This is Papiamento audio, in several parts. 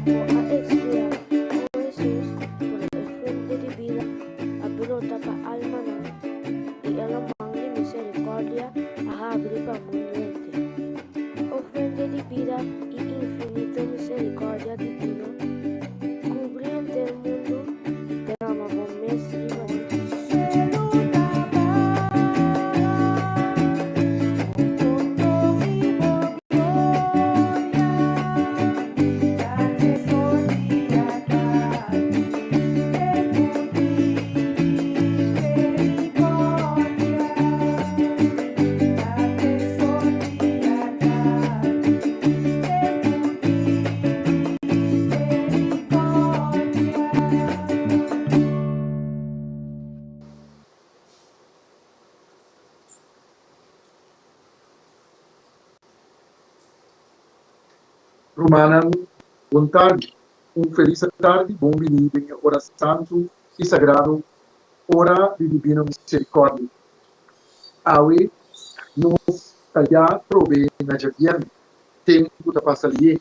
Bo a ekspiá, o Hesus, pero e fuente di bida a brota pa almanan, i e laman di miserikòrdia a habri pa mundu henter. O fuente di bida i infinito miserikòrdia divino, kubri henter mundu i drama bo mes riba nos. Rumannan, bon tardi. Un felis tardi, bon bini den e ora santu i sagrado, ora di Divino Miserikòrdia. Awe nos ta ya trobe na djabièrnè, tempu ta pasa lié.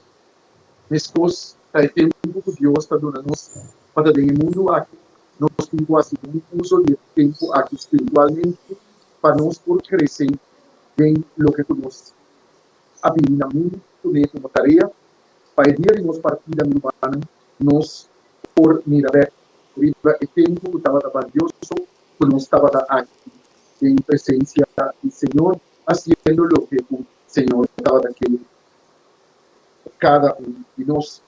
Meskos ta e tempu ku Dios ta duna nos pa ta den e mundu aki, nos tin ku hasi bon uso di e tempu aki spiritualmente pa nos por krese den loke ku nos a bini na mundu kuné komo tarea. Pa e dia di nos partida, mi rumannan, nos por mira bèk riba e tempu ku tabata balioso ku nos tabata aki den presensia di Señor hasiendo loke ku Señor tabata ke kada un di nos.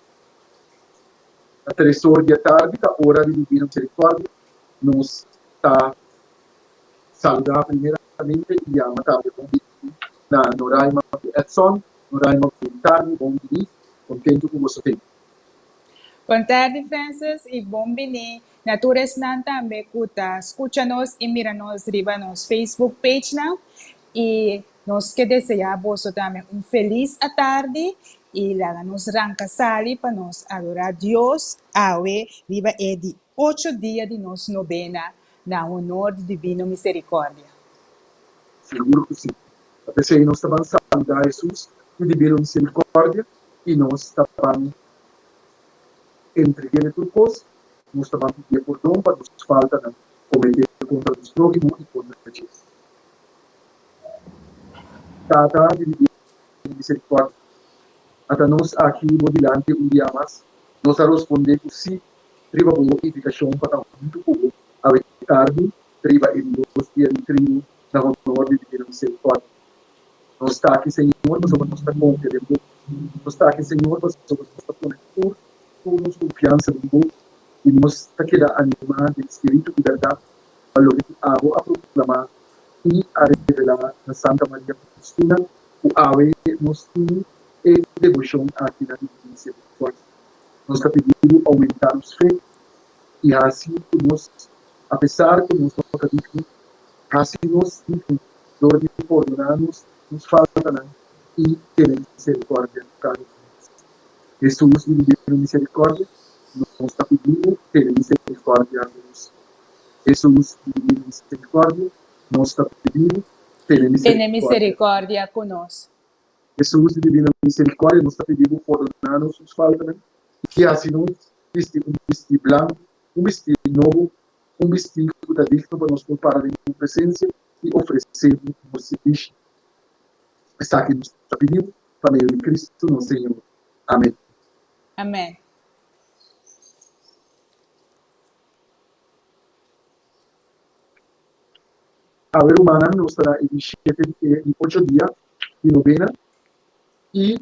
Na tres or di atardi ta ora di Divino Misericordia, nos ta saluda primeramente y yama tambe bon bini na Noraima cu Edson. Noraima bon tardi, bon bini, contento cu boso tin. Bon tardi Francis y bon bini na tur esnan tambe cu ta scucha nos y mira nos riba nos Facebook page nan y Nos ke deseá boso tambe un felis atardi i laga nos ranka sali pa nos adorá Dios awe riba e di ocho dia di nos nobena na honor di Divino Miserikòrdia. Sigur ku si. Ta p'esei nos ta ban saludá Hesus di Divino Miserikòrdia i nos ta ban entreg'é tur kos, nos ta ban pidié pordon pa nos faltanan kometé kontra nos próhimo i kontra dje. Tata di Divino Misericordia, ata nos aki bo dilanti un dia mas, nos a rospondé ku sí riba bo invitashon pa ta huntu ku bo awe tardi riba e di dos dia di triu na honor di Divino Misericordia. Nos ta aki, Señor, pasobra nos ta konfia den bo. Nos ta aki, Señor, pasobra nos ta pone tur tur nos konfiansa den bo i nos ta keda animá den spiritu i bèrdat pa loke ku abo a proklamá i a revelá na Santa Maria Faustina ku awe nos tin e deboshon aki na Divina Misericordia. Nos ta pidi bo oumentá nos fe i hasi ku nos, apesar ku nos no ta digno, hasi nos digno dor di pordoná nos nos faltanan i tene misericordia ku kada un di nos. Hesus di Divina Misericordia, nos ta pidi bo tene misericordia ku nos. Hesus di Divina Misericordia, nos ta pidi bo, tene Tene misericordia ku nos. Hesus di Divina Misericordia, nos ta pidi bo pordona nos nos faltanan i hasi nos bisti un bistí blanku, un bistí nobo, un bistí ku ta digno pa nos por para den bo presensia i ofresé bo nos sirbishi. Esaki nos ta pidi bo pa medio di Cristo nos Señor. Amen. Amen. Awe rumannan nos ta na e di shete e di ocho dia di novena i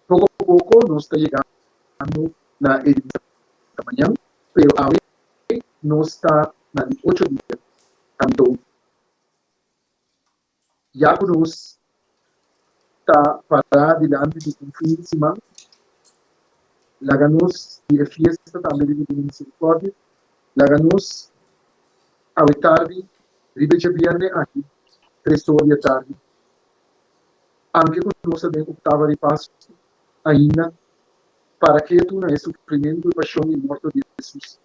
poko poko nos ta yegando na e di ta mañan, pero awe nos ta na di ocho dia. Anto ya ku nos ta pará dilanti di un fin di siman, laga nos di e fiesta tambe di Divino Misericordia, laga nos awe tardi riba e djabierne aki, tres or di e tardi, anke ku nos ta den oktava di Pasku ainda, para ketu na e sufrimentu, e pashon i morto di Hesus.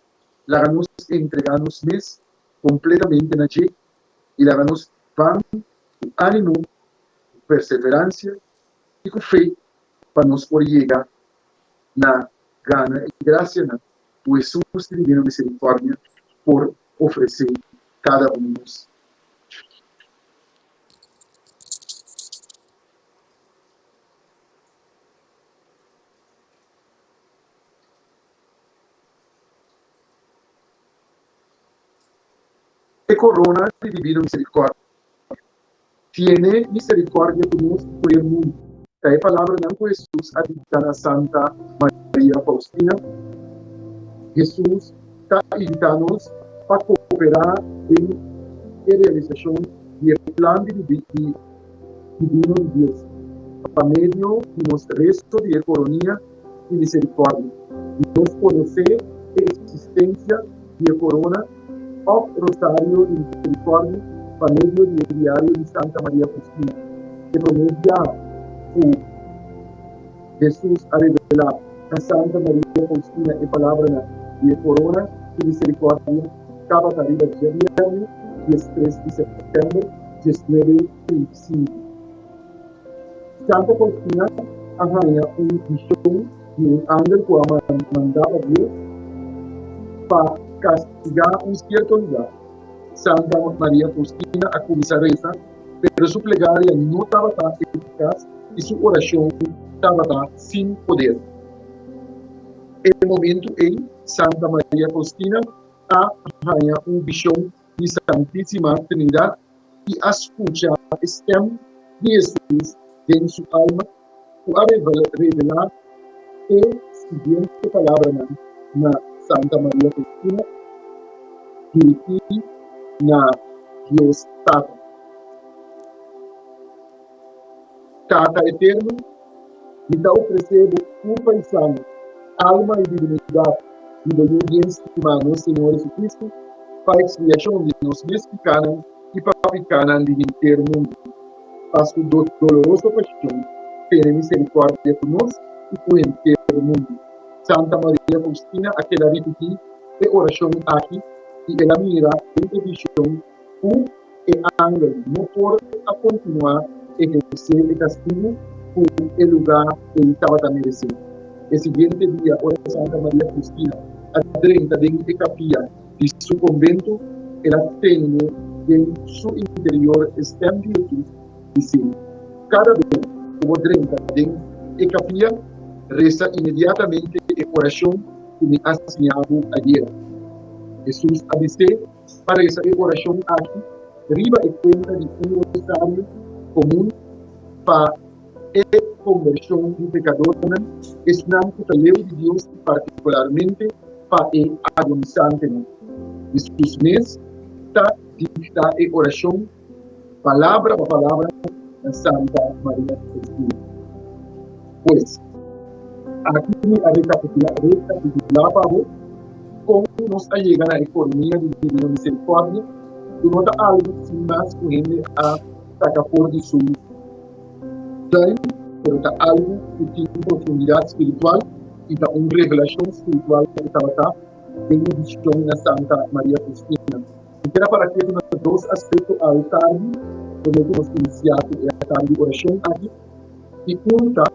Laga nos entregá nos mes kompletamente na dje i laga nos ban ku ánimo, ku perseveransia i ku fe pa nos por yega na gana e grasianan ku Hesus di Divino Miserikòrdia por ofresé kada un di nos. E korona di Divino Miserikòrdia. Tiene miserikòrdia ku nos i ku e mundu. Ta e palabranan ku Hesus a dikta na Santa Maria Faustina. Hesus ta invitá nos pa kooperá den e realisashon di e plan di divino di Dios pa medio di nos reso di e koronia di miserikòrdia. Nos konosé e eksistensia di e korona òf rosario di miserikòrdia pa medio di e diario di Santa Maria Faustina. E promé biaha ku Hesus a revelá na Santa Maria Faustina e palabranan di e korona di miserikòrdia tabata riba djabièrnè diestres di sèptèmber 1935. Santa Faustina a haña un vishon di un angel ku a mandá pa Dios pa kastigá un sierto lugá. Santa Maria Faustina a kuminsá resa, pero su plegaria no tabata efikas i su orashon tabata sin poder. E momentu ei, Santa Maria Faustina a haña un vishon di Santísima Trinidad i a skucha e stèm di Hesus den su alma ku a revelá e siguiente palabranan na Santa Maria Faustina, dirigí na Dios Tata, Tata Eterno, mi ta ofresé bo kurpa i sanger, alma i dibinidat di bo Yu bien stimá, nos Señor Jesucristo, pa ekspiashon di nos mes pikánan i pa pikánan di henter mundu. Pa su doloroso pashon, tene miserikòrdia ku nos i ku henter mundu. Santa Maria Faustina a keda ripití e orashon aki i el a mira den e vishon ku e angel no por a kontinuá ehersé e kastigu ku e lugá ei tabata meresé. E siguiente dia, ora Santa Maria Faustina a drenta den e kapia di su konbento, el a tende den su interior e stèm di Hesus bis'é, Kada bes ku bo drenta den e kapia, resa inmediatamente e orashon ku mi a siña bo ayera. Hesus a bis'é pa resa e orashon aki riba e kuenta di un rosario komun pa e kombershon di pekadornan, esnan ku ta leu di Dios i partikularmente pa e agonisantenan. Hesus mes ta dikta e orashon palabra pa palabra na Santa Maria Faustina. Pues, aki mi a rekapitulá pa bo kon nos a yega na e koronía di Divino Miserikòrdia, ku no ta algu sin mas ku hende a saka for di su duim, pero ta algu ku tin profundidat spiritual i ta un revelashon spiritual ku tabata den e vishon na Santa Maria Faustina. Mi kier a para ketu na dos aspekto awe tardi promé ku nos inisiá ku e atardi di orashon aki. I un ta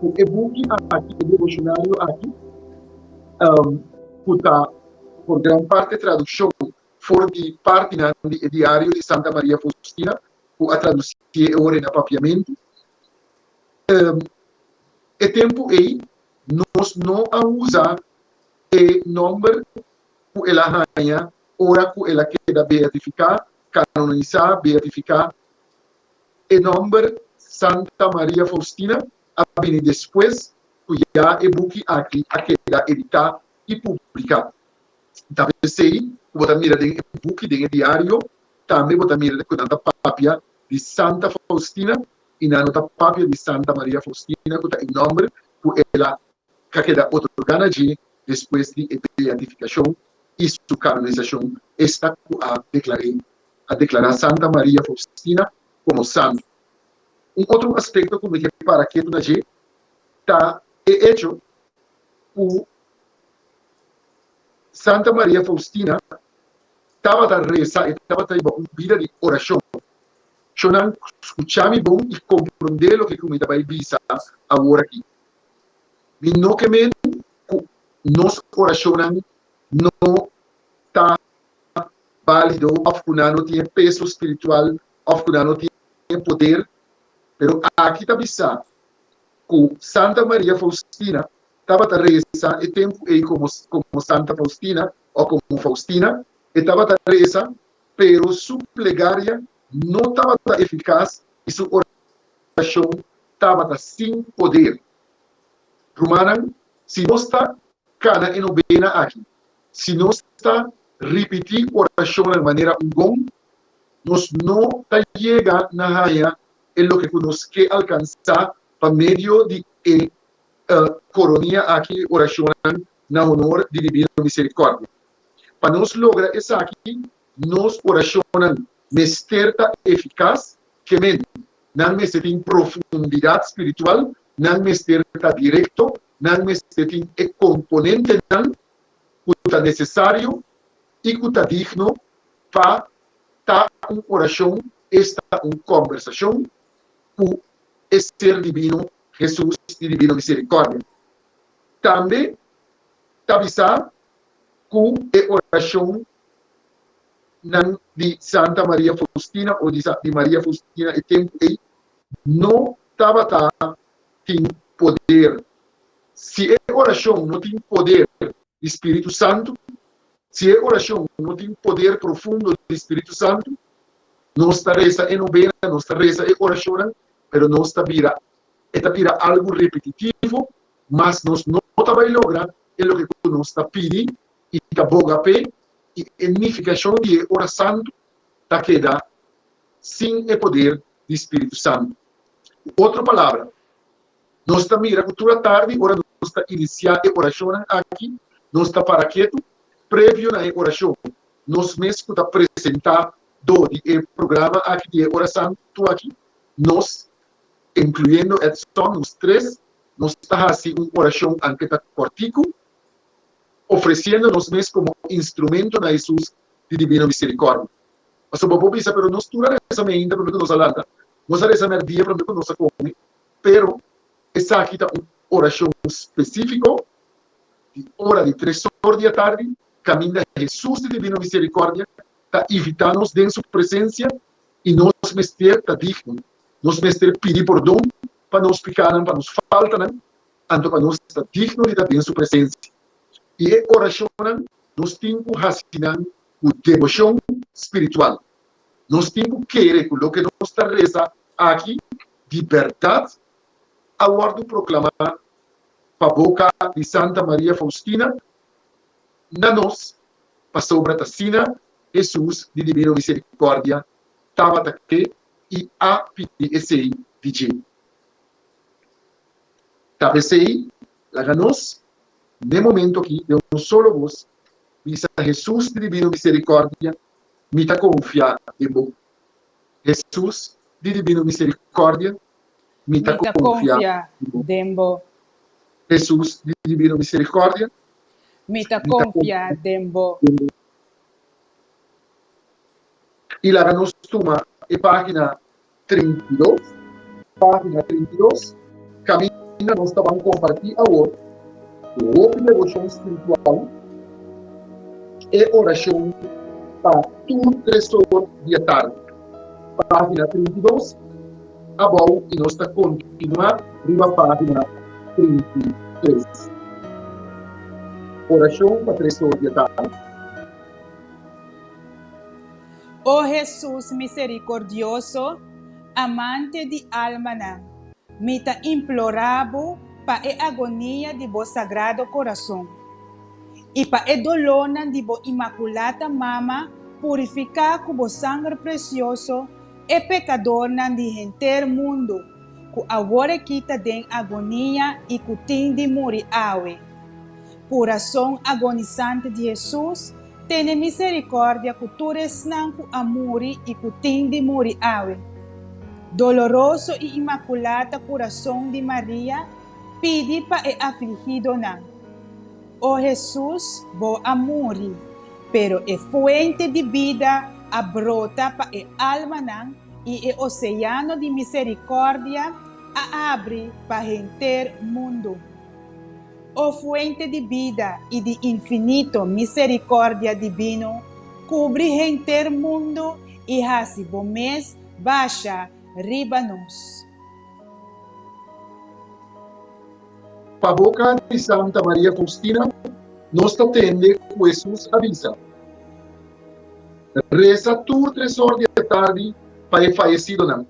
ku e buki aki, e deboshonario aki, ku ta por gran parte tradukshon for di partinan di e diario di Santa Maria Faustina ku a tradusié e ora na papiamentu. E tempu ei nos no a usa e nòmber ku el a haña ora ku el a keda beatifiká. kanonisá, beatifiká. E nòmber Santa Maria Faustina a bini despues ku ya e buki aki a keda editá i publiká. Ta p'esei ku bo ta mira den e buki, den e diario, tambe bo ta mira ku nan ta papia di Santa Faustina i nan no ta papia di Santa Maria Faustina ku ta e nòmber ku el a keda otorgá na dje despues di e beatifikashon i su kanonisashon, esta ku a deklar'é a deklará Santa Maria Faustina komo santu. Un otro aspekto ku mi ke para ketu na dje ta e echo ku Santa Maria Faustina tabata resa, e tabata hiba un bida di orashon. Shonnan, skucha mi bon i komprondé loke ku mi ta bai bisa awor aki. Mi no ke men ku nos orashonnan no ta bálido òf ku nan no tin e peso spiritual òf ku nan no tin e poder, pero aki ta bisa ku Santa Maria Faustina tabata resa e tempu ei komo komo Santa Faustina òf komo Faustina, e tabata resa pero su plegaria no tabata efikas i su orashon tabata sin poder. Rumannan, si nos ta kana e nobena aki, Si nos ta ripití orashonnan manera un gong, nos no ta yega na haña e loke ku nos ke alkansá pa medio di e koronia aki, e orashonnan na honor di Dibino Miserikòrdia. Pa nos logra esaki, nos orashonnan mester ta efikas, ke men, nan mester tin profundidat spiritual, nan mester ta direkto, nan mester tin e komponentenan ku ta nesesario i ku ta digno pa ta un orashon, esta un kòmbersashon ku e Ser Dibino, Hesus di Dibino Miserikòrdia. Tambe ta bisá ku e orashonnan di Santa Maria Faustina o di Maria Faustina e tempu ei no tabata tin poder. Si e orashon no tin poder di Spiritu Santu, si e orashon no tin poder profundo di Spiritu Santu, nos ta resa e nobena, nos ta resa e orashonnan, pero nos ta bira, e ta bira algu repetitivo, mas nos no ta bai logra e loke ku nos ta pidi i ta boga p'e, i e nifikashon di e ora santu ta keda sin e poder di Spiritu Santu. Ku otro palabra, nos ta mira ku tur atardi ora nos ta inisiá e orashonnan aki, nos ta para ketu previo na e orashon. Nos mes ku ta presentá do di e programa aki di e ora santu aki, nos, inkluyendo Edson, nos tres, nos ta hasi un orashon anke ta kòrtiku, ofresiendo nos mes komo instrumento na Hesus di Dibino Miserikòrdia. Pasobra bo por bisa, pero nos tur a resa meinta promé ku nos a lanta, nos a resa mèrdia promé ku nos a kome, pero esaki ta un orashon spesífiko di ora di tres or di atardi, kaminda Hesus di Divino Miserikòrdia ta invitá nos den su presensia i nos mester ta digno, nos mester pidi pordon pa nos pikánan, pa nos faltanan, anto pa nos ta digno di ta den su presensia. I e orashonnan nos tin ku hasi nan ku deboshon spiritual. Nos tin ku kere ku loke nos ta resa aki di bèrdat a wòrdu proklamá pa boka di Santa Maria Faustina na nos, pasobra ta asina Hesus di Dibino Miserikòrdia tabata ke i a pidi esei di dje. Ta p'esei laga nos, n'e momento aki, den un solo bos, Bisa Hesus di Divino Misericordia, mi ta confia den bo. Hesus di Divino Misericordia, mi ta confia den bo. Hesus di Divino Misericordia, mi ta confia den bo. I laga nos tuma e pagina 32, página 32, kaminda nos ta ban kompartí awor ku hopi deboshon spiritual e orashon pa tur tresor di atardi. Página 32 abou i nos ta kontinuá riba página 33. Orashon pa tresor di atardi. O Hesus miserikordioso, amante di almanan, mi ta implorá bo pa e agonia di bo Sagrado Kurason i pa e dolónan di bo Imakulata Mama purifiká ku bo sanger presioso e pekadornan di henter mundu ku awor aki ta den agonia i ku tin di muri awe. Kurason agonisante di Hesus, tene miserikòrdia ku tur esnan ku a muri i ku tin di muri awe. Doloroso i Imakulata Kurason di Maria, pidi pa e afligidonan. O Hesus, bo a muri, pero e fuente di bida a brota pa e almanan i e oseano di miserikòrdia a abri pa henter mundu. O fuente di bida i di infinito miserikòrdia dibino, kubri henter mundu i hasi bo mes basha riba nos. Pa boka di Santa Maria Faustina nos ta tende ku Hesus a bisa, Resa tur tresor di atardi pa e fayesidonan.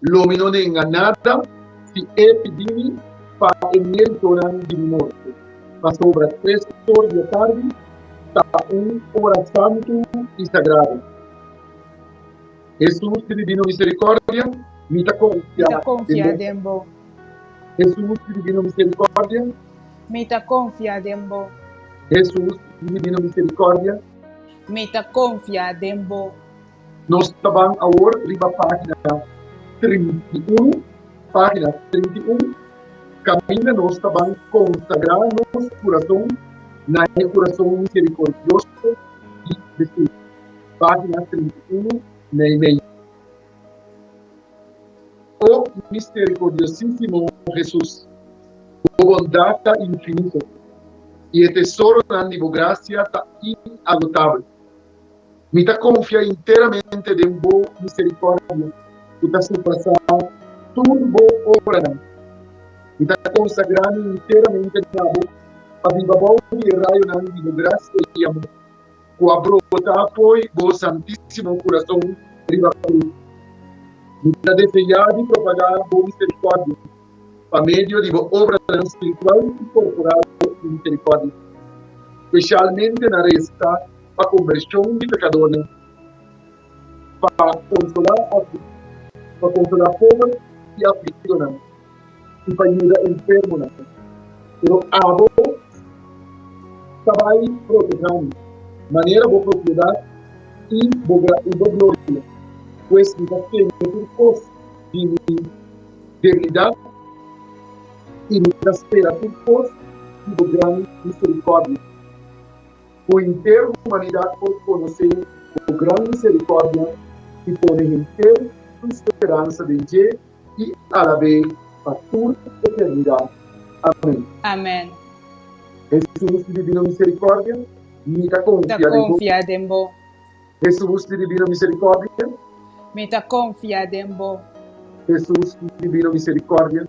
Lo mi no nenga nada si e pidi mi pa e meritonan di mi morto, pasobra tresor di atardi ta un ora santu i sagrado. Hesus di Divino Misericordia, mi ta confia den bo. Hesus di Divino Misericordia, mi ta confia den bo. Hesus di Divino Misericordia, mi ta confia den bo. Nos ta ban awor riba página 31, página 31, kaminda nos ta ban konsagrá nos kurason na e Kurason Miserikordioso di Hesus, página 31, meimei. O miserikordiosísimo Hesus, bo bondat ta infinito i e tesoronan di bo grasia ta inagotabel. Mi ta konfia interamente den bo miserikòrdia ku ta surpasá tur bo obranan. Mi ta konsagrá mi interamente na bo pa biba bou di e rayonan di bo grasia i amor ku a brota fo'i bo santísimo kurason riba krus. Mi ta deseá di propagá bo miserikòrdia pa medio di bo obranan spiritual i korporal di miserikòrdia, spesialmente na resa pa kombershon di pekadornan, pa konsolá pa konsolá pober i afligidonan, i pa yuda enfermonan. Pero abo ta bai protehá mi, manera bo propiedat i bo i bo gloria, pues mi ta teme tur kos di mi debilidat i mi ta spera tur kos di bo gran miserikòrdia. Ku henter humanidat por konosé bo gran miserikòrdia i pone henter su speransa den dje i alab'é pa tur eternidat. Amèn. Amèn. Hesus di Divino Miserikòrdia, mi ta Ta konfia den bo. konfia den bo. Hesus di Divino Miserikòrdia. Mi ta konfia den bo. Hesus di Divino Miserikòrdia.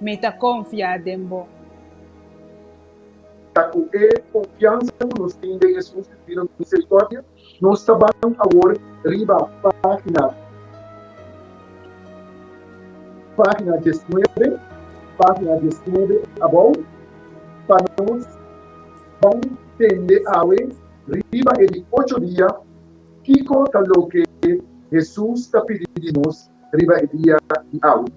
Mi ta konfia den bo. Ta ku e konfiansa ku nos tin den Hesus di Divino Miserikòrdia, nos ta ban awor riba página página diesnuebe, página diesnuebe abou, pa nos ban tende awe riba e di ocho dia kiko ta loke Hesus ta pidi di nos riba e dia di awe.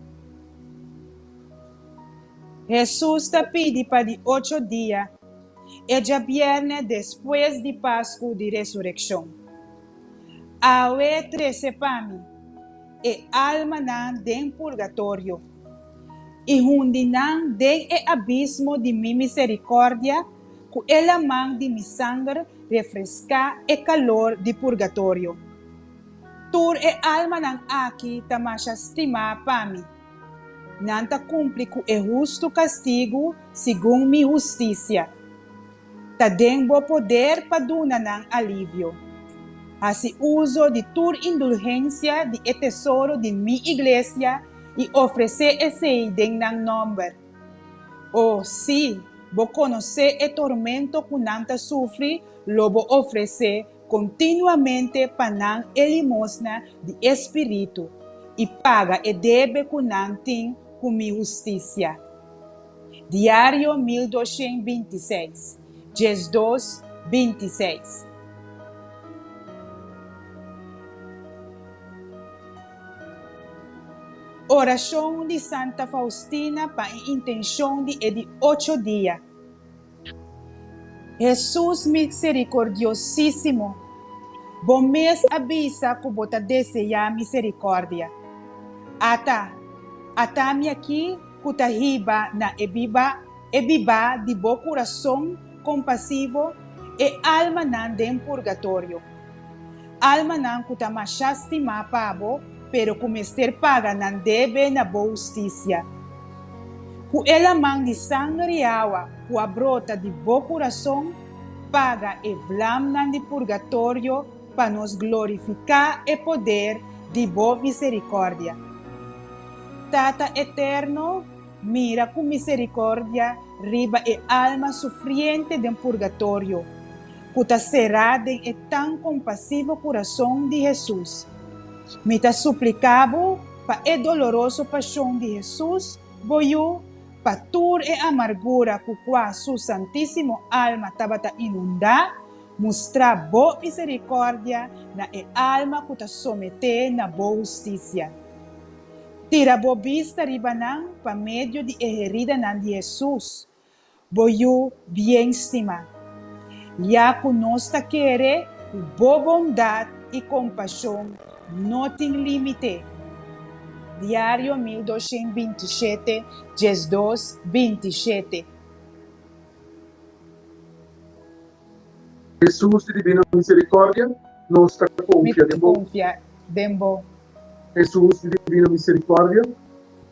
Hesus ta pidi pa di ocho dia, e djabièrnè despues di Pasku di Resurekshon. Awe trese pa mi e almanan den purgatorio, i hundi nan den e abismo di mi miserikòrdia ku e laman di mi sanger refreská e kalor di purgatorio. Tur e almanan aki ta masha stimá pa mi. Nan ta kumpli ku e hustu kastigu segun mi hustisia. Ta den bo poder pa duna nan alivio. Hasi uso di tur indulgensia di e tesoro di mi iglesia i ofresé esei den nan nòmber. O, sí, bo konosé e tormento ku nan ta sufri, lo bo ofresé. kontinuamente pa nan e limosna di e Spiritu, i paga e debe ku nan tin ku mi hustisia. Diario 1226, 12, 26. Orashon di Santa Faustina pa e intenshon di e di ocho dia. Hesus misericordiosísimo, Bo mes a bisa ku Bo ta deseá misericordia. Ata, ata mi aki ku ta hiba na e biba e bibá di Bo kurason kompasivo e almanan den purgatorio. Almanan ku ta mashá stimá pa Bo pero ku mester paga nan debe na Bo hustisia. Ku e laman di sanger i awa ku a brota di Bo kurason, paga e vlamnan di purgatorio pa nos glorifiká e poder di Bo miserikòrdia. Tata Eterno, mira ku miserikòrdia riba e alma sufriente den purgatorio, ku ta será den e tan kompasivo kurason di Hesus. Mi ta supliká Bo pa e doloroso pashon di Hesus, Bo Yu, pa tur e amargura ku kua Su santísimo alma tabata inundá, mustra Bo miserikòrdia na e alma ku ta someté na Bo hustisia. Tira Bo bista riba nan pa medio di e heridanan di Hesus, Bo Yu bien stimá. Ya ku nos ta kere ku Bo bondat i kompashon no tin límite. Diario 1227, 12, 27. Hesus di Divino Misericordia, nos ta Mi konfia ta den Bo. konfia den Bo. Hesus di Divino Misericordia,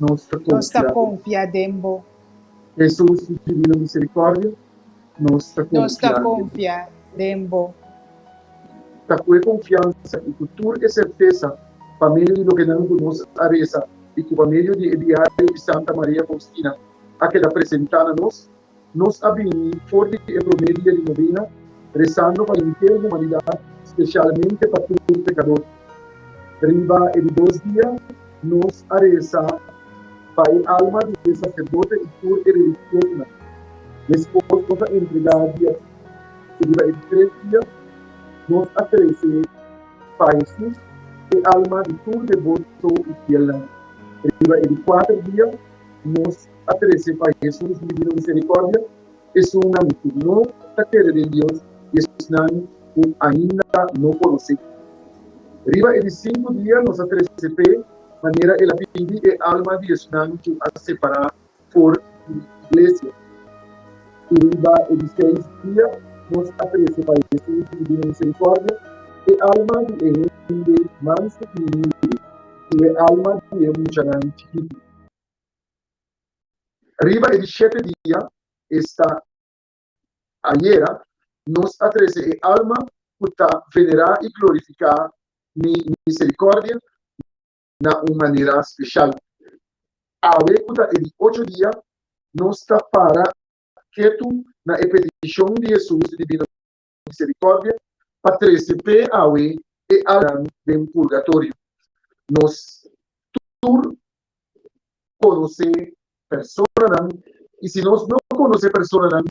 nos ta Nos ta konfia den Bo. konfia den Bo. Hesus di Divino Misericordia, nos ta Nos ta konfia den Bo. konfia den Bo. Ta ku e konfiansa i ku tur e sertesa pa medio di loke nan ku nos a resa i ku pa medio di e diario di Santa Maria Faustina a keda presentá na nos, nos a bini for di e promé dia di novena resando pa henter humanidat, spesialmente pa tur pekador. Riba e di dos dia nos a resa pa e alma di e saserdote i tur e religiosonan. Despos nos a entregá dia i riba e di tres dia nos a trese pa Hesus e alma di tur deboto i fielnan. Riba e di kuater dia nos a trese pa Hesus di Divino Misericordia esunnan ku no ta kere den Dios i esnan ku ainda no konosé. Riba e di sinku dia nos a trese p'e manera el a pidi e alma di esnan ku a separá for di iglesia. I riba e di seis dia nos a trese pa Hesus di Divino Misericordia e alma di e hende mansu i humilde i e alma di e muchanan chikitu. Riba e di shete dia, esta ayera, nos a trese e alma ku ta venerá i glorifiká mi miserikòrdia na un manera speshal. Awe ku ta e di ocho dia, nos ta para ketu na e petishon di Hesus di Divino Miserikòrdia pa trese p'e awe e almanan den purgatorio. Nos tur konosé personanan i si nos no konosé personanan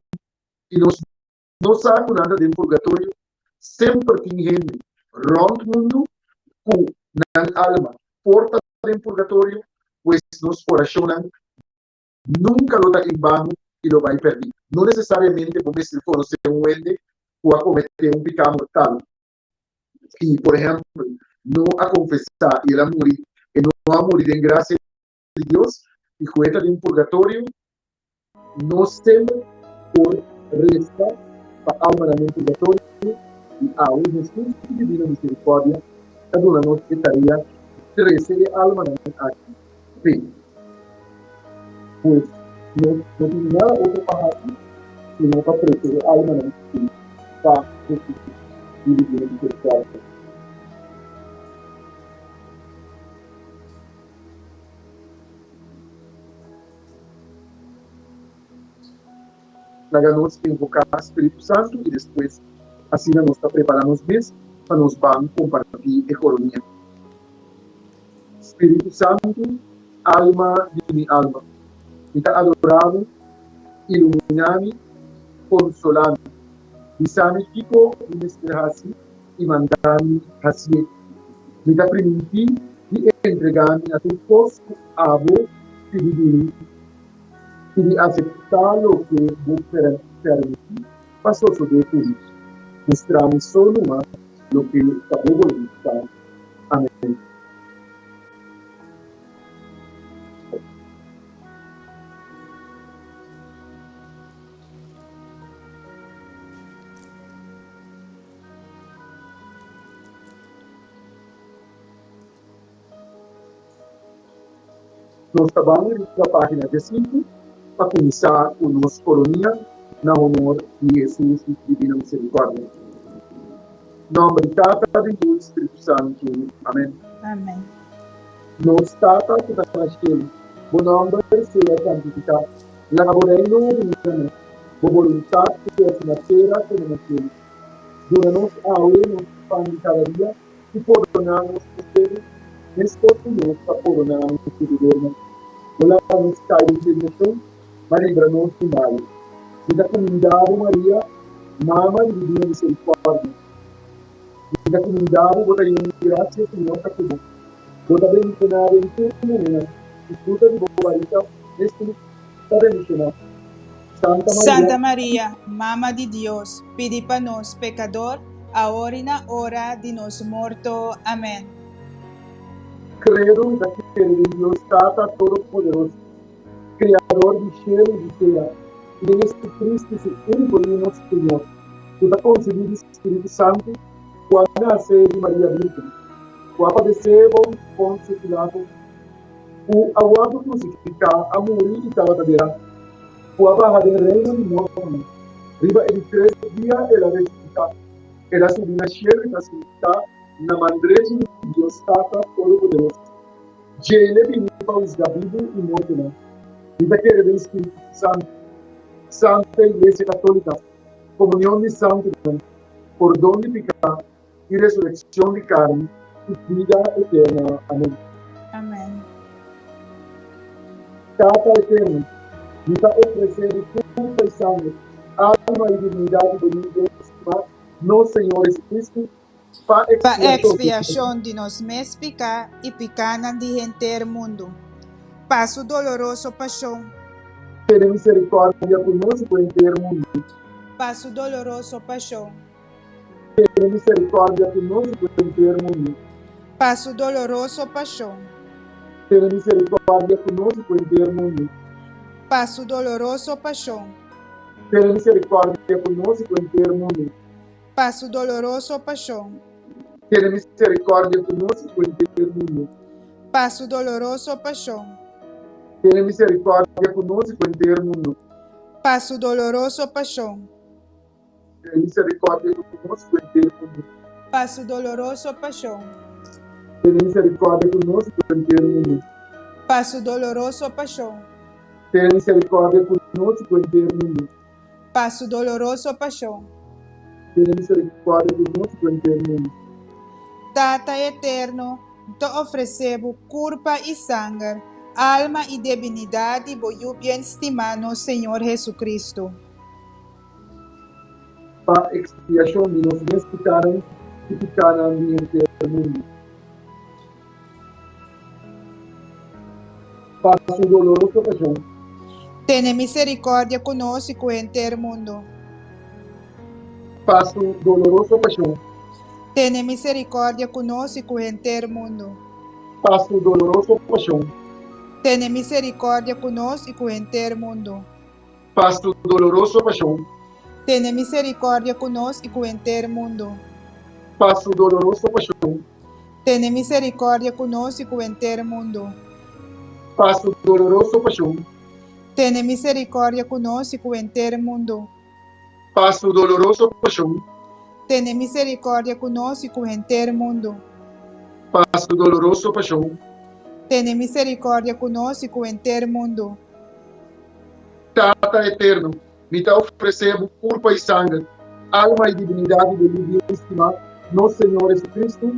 i nos no sa ku nan ta den purgatorio, semper tin hende rònt mundu ku nan alma por ta den purgatorio, pues nos orashonnan nunka lo ta en bano i lo bai pèrdí. No nesesariamente bo mester konosé un hende ku a kometé un piká mortal i, por ehèmpel, no a konfesá i el a muri, e no a muri den grasia di Dios i ku e ta den purgatorio, no semper por resta pa almanan den purgatorio i awe Hesus ku Divino Misericordia ta duna nos e tarea di trese e almanan aki p'e. Pues nos no tin nada otro pa hasi sino pa trese e almanan aki pa Hesus di Divino Misericordia. Laga nos invoká Spiritu Santu i despues. Asina nos ta prepará nos mes pa nos ban kompartí e koronia. Spiritu Santu, alma di mi alma, mi ta adorá bo, iluminá mi, konsolá mi, bisa mi kiko mi mester hasi i manda mi hasié. Mi ta primintí di entregá mi na tur kos ku abo pidi di mi i di aseptá loke bo permití pa sosodé ku mi. Mustra mi so numa loke ta bo boluntat. Amèn. Nos ta ban riba página diesinku pa kuminsá ku nos koronia na honor di Hesus di Divina Miserikòrdia. Nòmber di Tata, di Yu i Spiritu Santu. Amèn. Amèn. Nos Tata ku ta na shelu, bo nòmber sea santifiká. Laga bo Reino bini na nos. Bo boluntat sea hasi na tera komo na shelu. Duna nos awe nos pan di kada dia. I pordoná nos pecado, meskos ku nos ta pordoná nos pecadornan. No laga nos kai den tentashon, ma libra nos di malu. Mi ta kumindá bo, Maria, Mama di Divina Miserikòrdia. Mi ta kumindá bo, bo ta yen di grasia, Señor ta ku bo. Bo ta bendishoná den tur muhénan, i fruta di bo barika, Hesus, ta bendishoná. Santa Maria. Santa Maria, Mama di Dios, pidi pa nos pecador, awor i na ora di nos morto. Amen. Credo mi ta kere den Dios Tata Todopoderoso, Creador di shelu i di tera, i den Jesucristo su unico Yu nos Señor, cu ta concebi di Spiritu Santu, cu a nace di Maria Virgen, cu a padece bou di Poncio Pilato, cu a wordo crucifica, a muri i tabata derá, cu a baha den reino di mortonan, riba e di tres dia el a resucitá, el a subi na cielo i ta sintá na man drechi di Dios Tata Todopoderoso. Dje el e bini pa husga bibu i mortonan. Mi ta kere den Spiritu Santu, Santa Iglesia Catolica, comunion di santunan, pordon di picá, i resurekshon di karni i bida eterno. Amen. Amen. Tata eterno, mi ta ofresé bo kurpa i sangre, alma i divinidat di bo Yu Dios stimá, nos Señor Jesucristo, pa Pa ekspiashon di. ekspiashon di nos mes piká i pikánan di henter mundu. Pa su doloroso pashon. Tene miserikòrdia ku nos i ku henter mundu. Pa su doloroso pashon. Tene miserikòrdia ku nos i ku henter mundu. Pa su doloroso pashon. Tene miserikòrdia ku nos i ku henter mundu. Pa su doloroso pashon. Tene miserikòrdia ku nos i ku henter mundu. Pa su doloroso pashon. Tene miserikòrdia ku nos i ku henter mundu. Pa su doloroso pashon. Tene miserikòrdia ku nos i ku henter mundu. Pa su doloroso pashon. Tene miserikòrdia ku nos ku henter mundu. Pa su doloroso pashon. Tene miserikòrdia ku nos ku henter mundu. Pa su doloroso pashon. Tene miserikòrdia ku nos ku henter mundu. Pa su doloroso pashon. Tene miserikòrdia ku nos ku henter mundu. Tata Eterno, N ta ofresé bo kurpa i sanger, alma i debinidat di bo Yu bien stimá, nos Señor Jesucristo. Pa ekspiashon di nos mes pikánan i pikánan di henter mundu. Pa su doloroso pashon. Tene miserikòrdia ku nos i ku henter mundu. Pa su doloroso pashon. Tene miserikòrdia ku nos i ku henter mundu. Pa su doloroso pashon. Tene miserikòrdia ku nos i ku henter mundu. Pa su doloroso pashon. Tene miserikòrdia ku nos i ku henter mundu. Pa su doloroso pashon. Tene miserikòrdia ku nos i ku henter mundu. Pa su doloroso pashon. Tene miserikòrdia ku nos i ku henter mundu. Pa su doloroso pashon. Tene miserikòrdia ku nos i ku henter mundu. Pa su doloroso pashon. Tene miserikòrdia ku nos i ku henter mundu. Tata Eterno, mi ta ofresé bo kurpa i sanger, Alma i dibinidat di bo Yu bien stimá, nos Señor Jesucristo.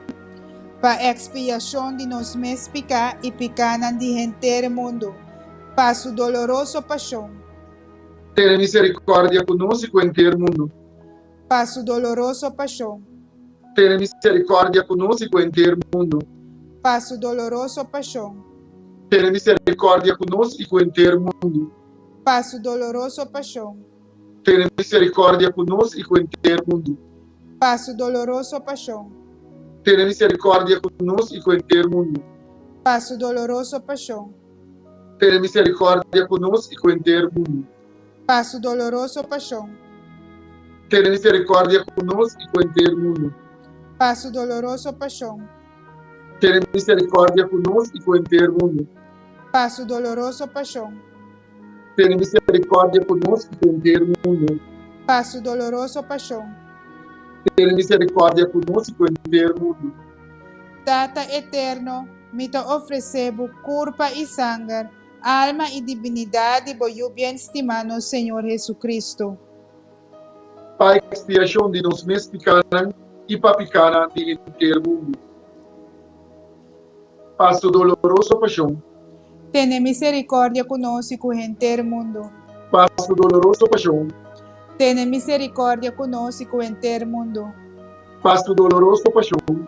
Pa ekspiashon di nos mes piká i pikánan di henter mundu, pa su doloroso pashon. Tene miserikòrdia ku nos i ku henter mundu. Pa su doloroso pashon. Tene miserikòrdia ku nos i ku henter mundu. Pa su doloroso pashon. Tene miserikòrdia ku nos i ku henter mundu. Pa su doloroso pashon. Tene miserikòrdia ku nos i ku henter mundu. Pa su doloroso pashon. Tene miserikòrdia ku nos i ku henter mundu. Pa su doloroso pashon. Tene miserikòrdia ku nos i ku henter mundu. Pa su doloroso pashon. Tene miserikòrdia ku nos i ku henter mundu. Pa su doloroso pashon. Tene miserikòrdia ku nos i ku henter mundu. Pa su doloroso pashon. Tene miserikòrdia ku nos i ku henter mundu. Pa su doloroso pashon. Tene miserikòrdia ku nos i ku henter mundu. Tata Eterno, mi ta ofresé bo kurpa i sanger, alma i dibinidat di bo Yu bien stimá, nos Señor Jesucristo. Pa ekspiashon di nos mes pikánan i pa pikánan di henter mundu. Pa su doloroso pashon. Tene miserikòrdia ku nos i ku henter mundu. Pa su doloroso pashon. Tene miserikòrdia ku nos i ku henter mundu. Pa su doloroso pashon.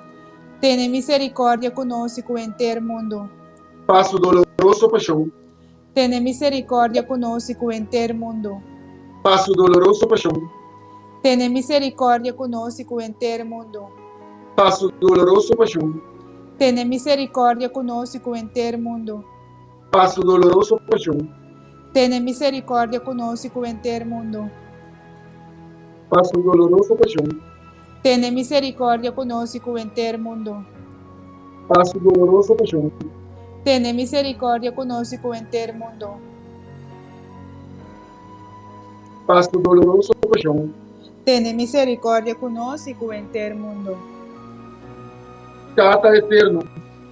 Tene miserikòrdia ku nos i ku henter mundu. Pa su doloroso pashon. Tene miserikòrdia ku nos i ku henter mundu. Pa su doloroso pashon. Tene miserikòrdia ku nos i ku henter mundu. Pa su doloroso pashon. Tene miserikòrdia ku nos i ku henter mundu. Pa su doloroso pashon. Tene miserikòrdia ku nos i ku henter mundu. Pa su doloroso pashon. Tene miserikòrdia ku nos i ku henter mundu. Pa su doloroso pashon. Tene miserikòrdia ku nos i ku henter mundu. Pa su doloroso pashon. Tene miserikòrdia ku nos i ku henter mundu. Tata Eterno,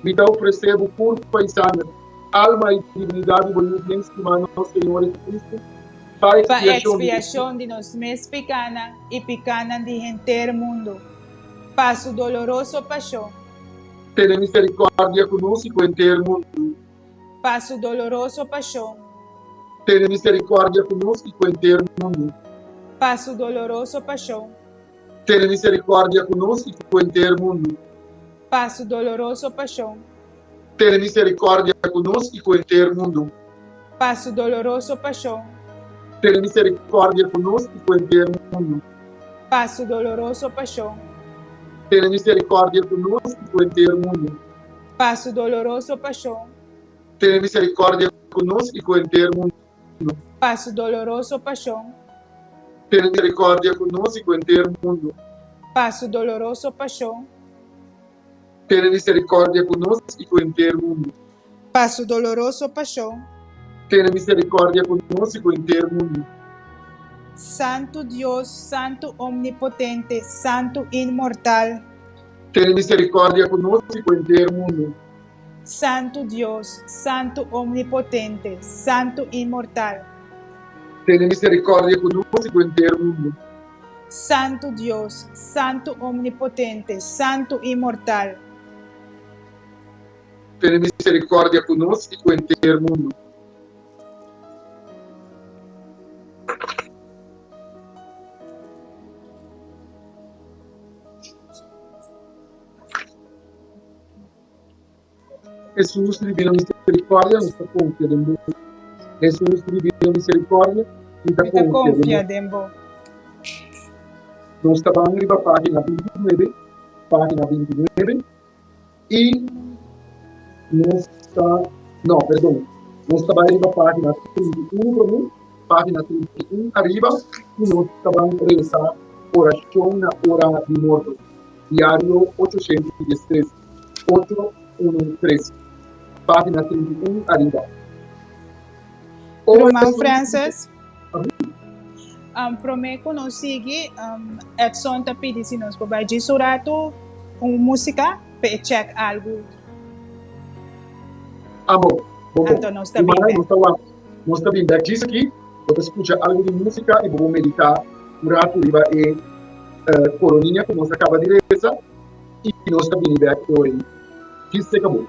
mi ta ofresé bo kurpa i sanger, alma i divinidat di bo Yu bien stimá nos Señor Jesucristo, Pa Pa expiacion di nos mes picanan i picanan di henter mundo. Pa su doloroso pasion. Tene misericordia cu nos i cu henter mundo. Pa su doloroso pasion. Tene misericordia cu nos i cu henter mundo. Pa su doloroso pasion. Tene misericordia cu nos i cu henter mundo. Pa su doloroso pasion. Tene misericordia cu nos i cu henter mundu. Pa su doloroso pasion. Tene misericordia cu nos i cu henter mundu. Pa su doloroso pasion. Tene misericordia cu nos i cu henter mundu. Pa su doloroso pasion. Tene misericordia cu nos i cu henter mundu. Pa su doloroso pasion. Tene misericordia cu nos i cu henter mundu. Pa su doloroso pasion. Tene misericordia cu nos i cu henter mundu. Pa su doloroso pasion. Tene misericordia cu nos i cu henter mundu. Santu Dios, Santu Omnipotente, Santu Inmortal. Tene misericordia cu nos i cu henter mundu. Santu Dios, Santu Omnipotente, Santu Inmortal. Tene misericordia cu nos i cu henter mundu. Santu Dios, Santu Omnipotente, Santu Inmortal. Tene misericordia cu nos i cu henter mundu. Hesus Divino Misericordia, nos ta confia den bo. Hesus Divino Misericordia, mi ta confia den bo. Nos ta ban riba pagina 29, pagina 29, y nos ta, no, perdon, nos ta bai riba pagina 31 promé, pagina 31 ariba, y nos ta ban reza oracion na ora di morto, diario 813. 8, 1, 3. Página 31 ariba. Ruman Francis, um, promé ku nos sigui, um, Edson ta pidi si nos por bai djis un ratu un músika pa e check algu. Ah, bon, bon, bon. Anto nos ta bin Rumana, bek. nos ta wak, nos ta bin bek djis aki, bo ta skucha algu di músika i bo por meditá un ratu riba e. Koronia ku nos a kaba di resa i nos ta bini bèk e ora ei. Djis se kabó.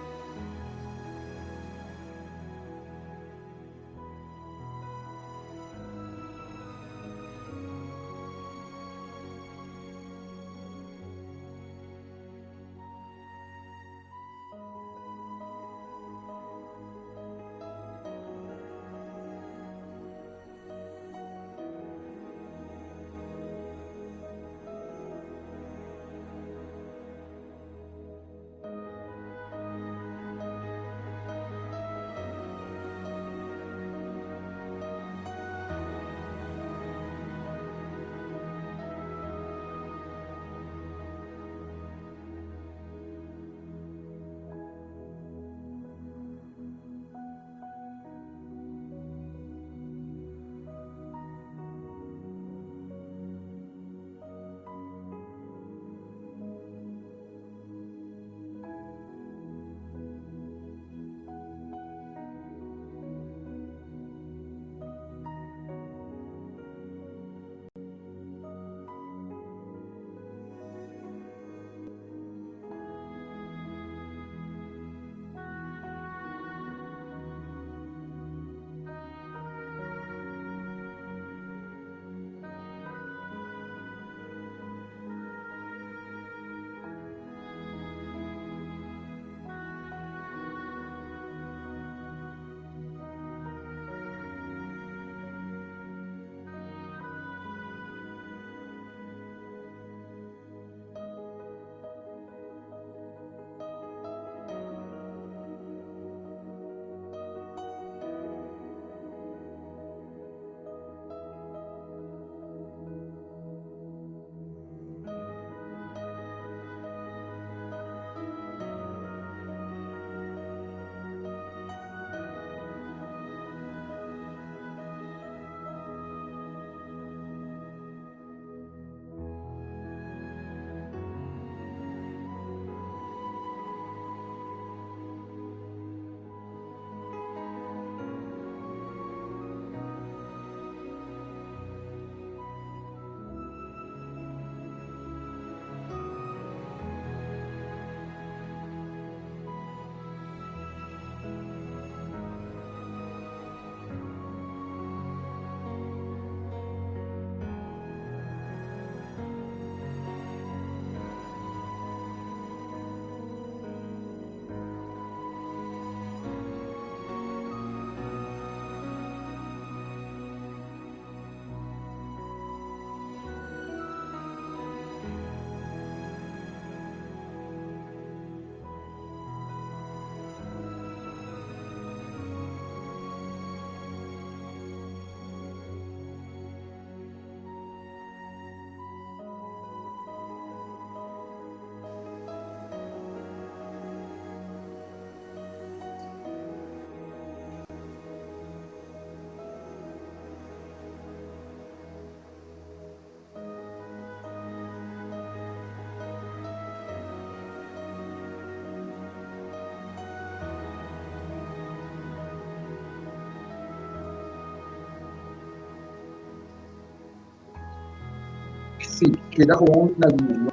Sí, keda gewoon na liña.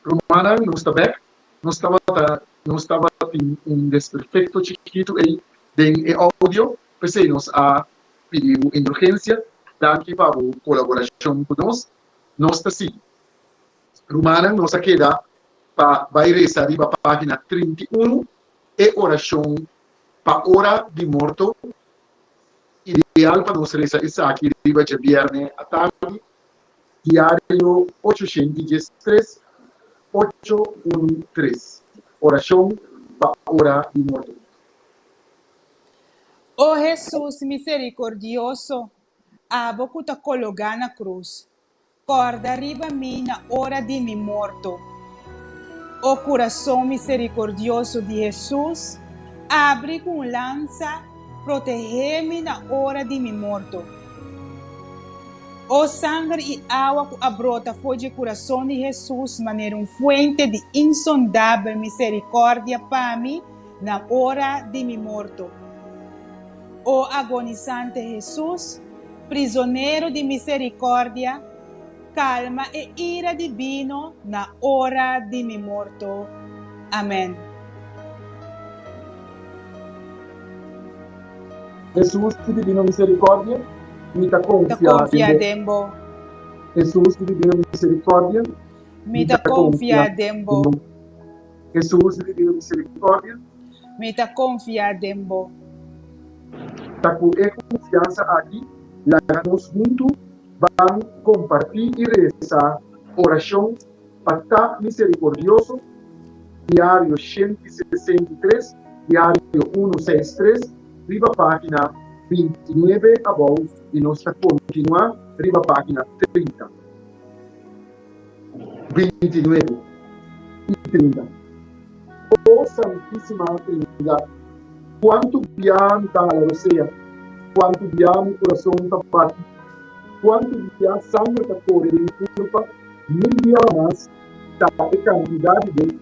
Rumannan, nos ta bek. Nos tabata nos tabatin un desperfecto chikitu ei den e audio, p'esei nos a pidi bo indulgencia. Danki pa bo colaboracion cu nos. Nos ta sigui. Rumannan, nos a keda pa bai resa riba pagina 31 e orashon pa ora di morto. Ideal pa nos resa esaki riba djabièrnè atardi, Diario 813, 813. Orashon pa ora di morto. O Hesus miserikordioso, abo ku ta kologá na krus, Kòrda riba mi na ora di mi morto. O Kurason miserikordioso di Hesus, abri ku un lansa, protehé mi na ora di mi morto. O sanger i awa ku a brota for dje kurason di Hesus manera un fuente di insondabel miserikòrdia pa mi na ora di mi morto. O agonisante Hesus, Prizonero di miserikòrdia, kalma e ira dibino na ora di mi morto. Amèn. Hesus di divino miserikòrdia, mi ta Ta konfia den konfia bo. den bo. Hesus di divino miserikòrdia, Mi mi ta ta konfia konfia den den bo. bo. Hesus di divino miserikòrdia. Mi ta konfia den bo. Ta ku e konfiansa aki laga nos huntu ban kompartí i resa orashon pa ta miserikordioso, Diario 163, Diario unu seis tres, riba página 29 abou i nos ta kontinuá riba página 30. 29 i 30. O Santísima Trinidad, kuantu bia mi ta hala rosea, kuantu bia mi kurason ta bati, kuantu bia sanger ta kore den mi kurpa, mil bia mas ta e kantidat di bes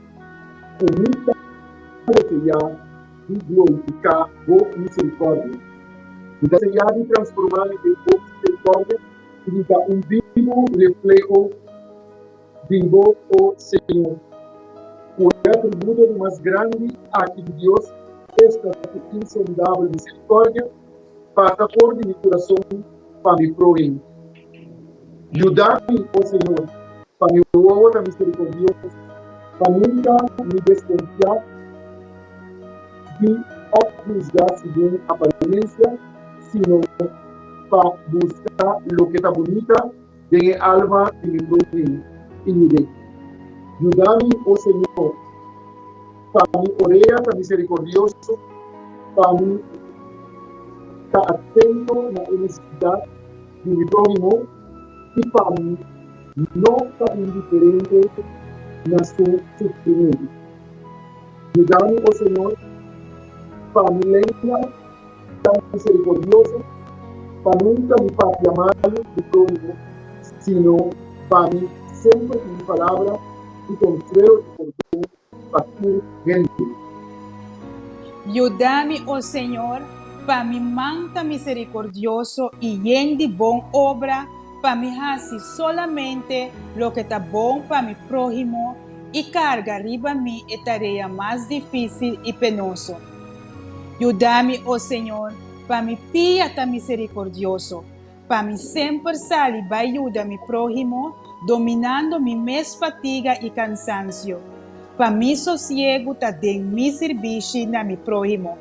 ku mi ta deseá di glorifiká Bo miserikòrdia. Mi ta deseá di transformá mi den Bo miserikòrdia i mi ta un bibu refleho di bo, o Señor. Ku e atributo di mas grandi aki di Dios, esta su insondabel miserikòrdia, pasa for di mi kurason pa mi próhimo. Yuda mi, o Señor, pa mi wowo ta miserikòrdioso, pa nunka mi deskonfiá di òf husga segun aparensia, sino pa buska loke ta bunita den e alma di mi próhimo i yud'é. Yuda mi, o Señor, pa mi orea ta miserikordioso, pa mi ta atento na e nesesidat di mi próhimo i pa mi no ta indiferente na su sufrimentu. Yuda mi, o Señor, pa mi lenga ta miserikordioso, pa nunka mi papia malu di próhimo, sino pa mi semper tin palabra di konsuelo i pordon pa tur hende. Yuda mi, o Señor, pa mi man ta miserikordioso i yen di bon obra, pa mi hasi solamente loke ta bon pa mi próhimo i karga riba mi e tarea mas difísil i penoso. Yuda mi, o Señor, pa mi pia ta miserikordioso, pa mi semper sali bai yuda mi próhimo, dominando mi mes fatiga i kansansio, pa mi sosiegu ta den mi sirbishi na mi próhimo.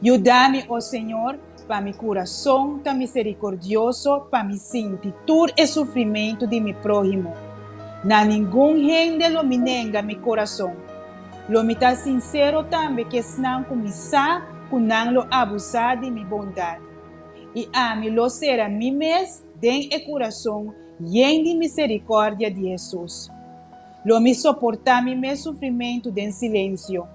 Yuda mi, o Señor, pa mi kurason ta miserikordioso, pa mi sinti tur e sufrimentu di mi próhimo. Na ningun hende lo mi nenga mi kurason. Lo mi ta sinsero tambe ku esnan ku mi sa ku nan lo abusá di mi bondat. I ami lo sera mi mes den e kurason yen di miserikòrdia di Hesus. Lo mi soportá mi mes sufrimentu den silensio.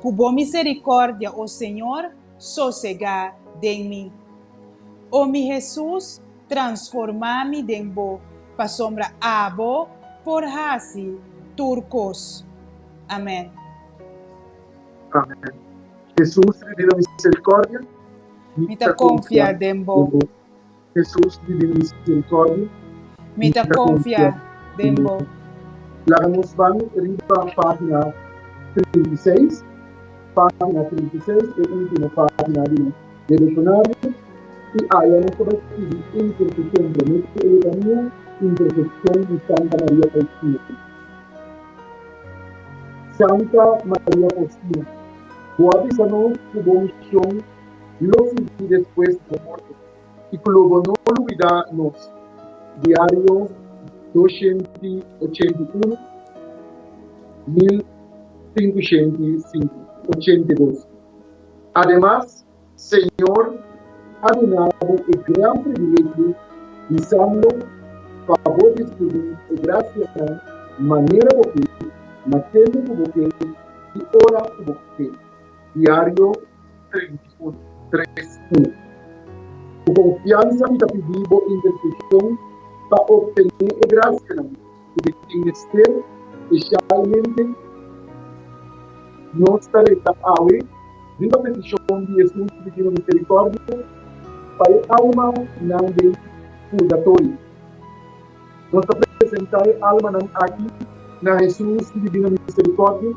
Ku bo miserikòrdia, o Señor, sosegá den mi. O mi Hesus, transformá mi den bo, pasobra abo por hasi tur kos. Amèn. Amèn. Hesus divino miserikòrdia, mi ta konfia den bo. Hesus divino miserikòrdia, mi ta konfia den bo. Laga nos ban riba página 36, página 36, e último página di devocionario, i aya nos ta bai pidi interseshon promé ku e litania, interseshon di Santa Maria Faustina. Santa Maria Faustina, bo a bisa nos ku bo mishon. lo sigui despues di bo morto i ku lo bo no lubidá nos. Diario 281, 1582. Ademas, Señor a duna bo e gran privilegio bisando pa bo distribuí e grasianan manera bo ke, na tempu ku bo ke i ora ku bo ke. Diario 31, 3, 1. Ku konfiansa mi ta pidi bo interseshon pa optené e grasianan ku mi tin mester, spesialmente nos ta resa awe riba petishon di Hesus Divino Miserikòrdia pa e almanan den purgatorio. Nos ta presentá e almanan aki na Hesus di Divino Miserikòrdia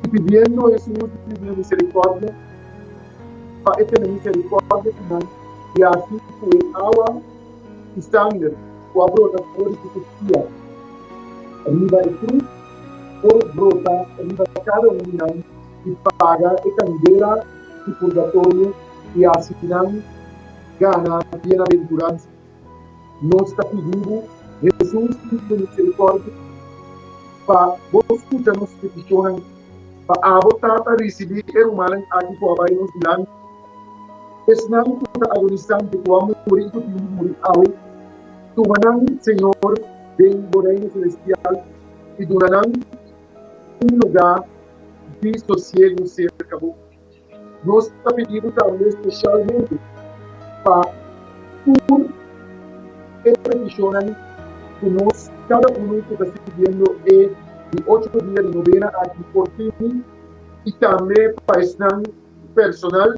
i pidiendo Hesus di Divino Miserikòrdia pa e tene miserikòrdia ku nan i hasi ku e awa i sanger ku a brota for di su kustia riba e krus por brota riba kada un di nan i paga e kandela di purgatorio i hasi nan gana bienaventuransa. Nos ta pidi bo, Hesus di miserikòrdia, pa bo skucha nos petishonnan, pa abo Tata risibí e rumannan aki ku a bai nos dilanti, esnan ku ta agonisante, ku a muri i ku tin di muri awe. Tuma nan, Señor, den bo Reino selestial i duna nan un lugá di sosiegu serka bo. Nos ta pidi bo tambe spesialmente pa tur e petishonnan ku nos kada unu ku ta siguiendo e di ocho dia di novena aki por pidi i tambe pa esnan personal,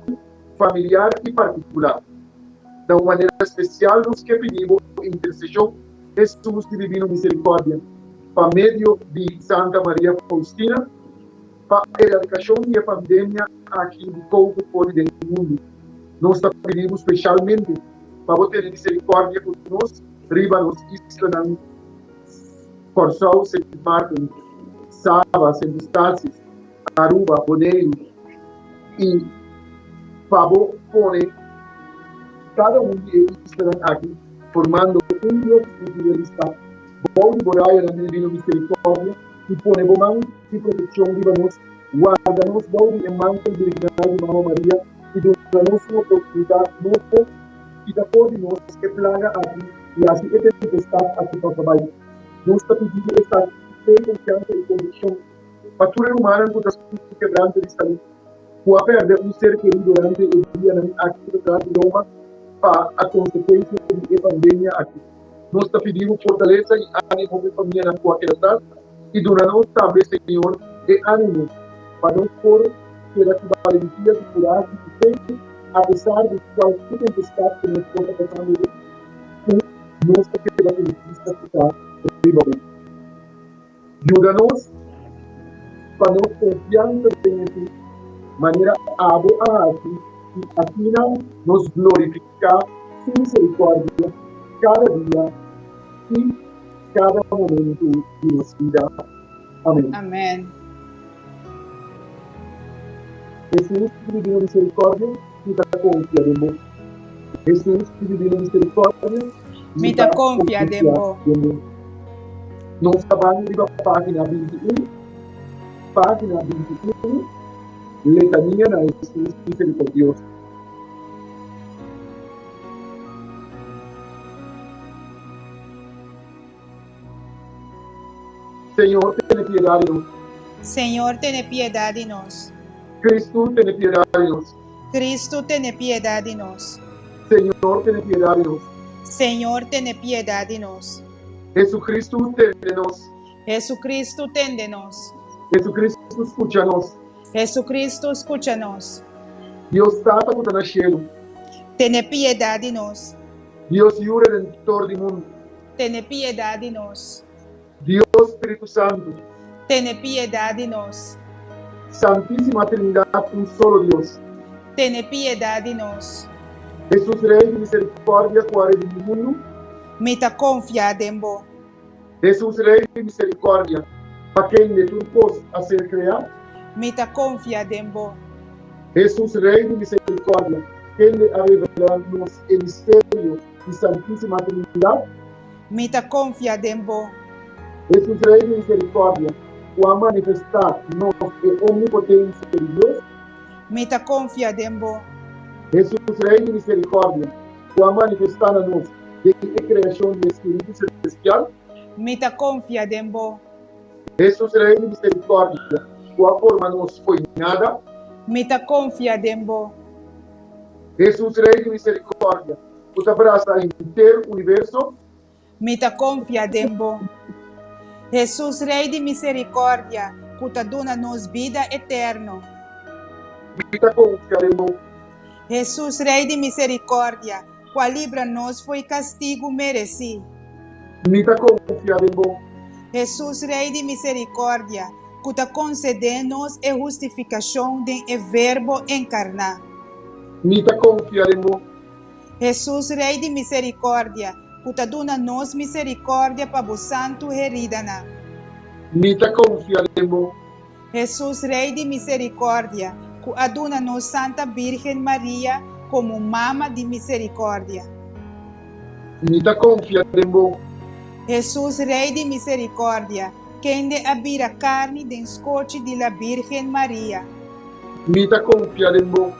familiar i partikular. Na un manera spesial nos ke pidi bo interseshon, Hesus di Divino Miserikòrdia, pa medio di Santa Maria Faustina, Pa eradikashon di e pandemia aki di covid for di den mundu, nos ta pidi bo speshalmente pa bo tene miserikòrdia ku nos riba nos islanan Kòrsou, Sint Maarten, Saba, Sint Eustatius, Aruba, Boneiru i pa bo pone kada un di e islanan aki formando un diósesis di realista bou di bo rayonan di Divino Miserikòrdia i pone bo man di protekshon riba nos, warda nos bou di e mantel virginal di Mama Maria i duna nos un oportunidat nobo, kita for di nos e plaga aki i hasi e tempestat aki pasa bai. Nos ta pidi bo esaki ku fe, konfiansa i konvikshon pa tur e rumannan ku ta sufri kebranto di salú, ku a pèrdè un ser kerí durante e dianan aki ku ta tras di lomba pa a konsekuensia di e pandemia aki. Nos ta pidi bo fortalesa i ánimo p'e famianan ku a keda tras i duna nos tambe, Señor, e ánimo pa nos por keda ku balentia, ku kurashi, ku fe, apesar di kualke tempestat ku nos por ta pasando den, ku nos ta keda ku nos bista fitá riba bo. Yuda nos pa nos konfiansa den Hesus manera abo a hasi i asina nos glorifiká su miserikòrdia kada dia i kada momentu di nos bida. Amèn. Amèn. Hesus di Divino Miserikòrdia, mi ta konfia den bo. Hesus di Divino Miserikòrdia, mi ta konfia den bo. Nos ta ban riba página 21, página 21, Letania na Hesus Miserikòrdioso. Señor, tene piedad di nos. Señor, tene piedad di nos. Cristo, tene piedad di nos. Cristo, tene piedad di nos. Señor, tene piedad di nos. Señor, tene piedad di nos. Jesucristo, tende nos. Jesucristo, tende nos. Jesucristo, scucha nos. Jesucristo, scucha nos. Dios Tata cu ta na cielo. Tene piedad di nos. Dios Yu Redentor di mundu. Tene piedad di nos. Dios Spiritu Santu. Tene piedad di nos. Santísima Trinidad un solo Dios. Tene piedad di nos. Hesus Rey di misericordia cu a redimi mundu. Mi ta confia den bo. Hesus Rey di misericordia pa kende tur cos a ser crea. Mi ta confia den bo. Hesus Rey di misericordia. Miserikòrdia, kende a revelá nos e misterio di Santísima Trinidat. Mi ta konfia den bo. Hesus Rei di Miserikòrdia, ku a manifestá nos e omnipotensia di Dios. Mi ta konfia den bo. Hesus Rei di Miserikòrdia, ku a manifestá na nos den e kreashon di e spiritu selestial. Mi ta konfia den bo. Hesus Rei di Miserikòrdia, ku a forma nos fo'i nada. Mi ta konfia den bo. Hesus Rei di Miserikòrdia, ku ta brasa henter universo. Mi ta konfia den bo. Hesus Rei di Miserikòrdia, ku ta duna nos bida eterno. Mi ta konfia den bo. Hesus Rei di Miserikòrdia, ku a libra nos fo'i kastigu meresí. Mi ta konfia den bo. Hesus Rei di Miserikòrdia, ku ta konsedé nos e hustifikashon den e Verbo enkarná. Mi ta konfia den bo. Hesus Rei di Miserikòrdia, ku ta duna nos miserikòrdia pa bo santu heridanan. Mi ta konfia den bo. Hesus Rei di Miserikòrdia, ku a duna nos Santa Birgen Maria komo Mama di Miserikòrdia. Mi ta konfia den bo. Hesus Rei di Miserikòrdia, kende a bira karni den skochi di la Birgen Maria. Mi ta konfia den bo.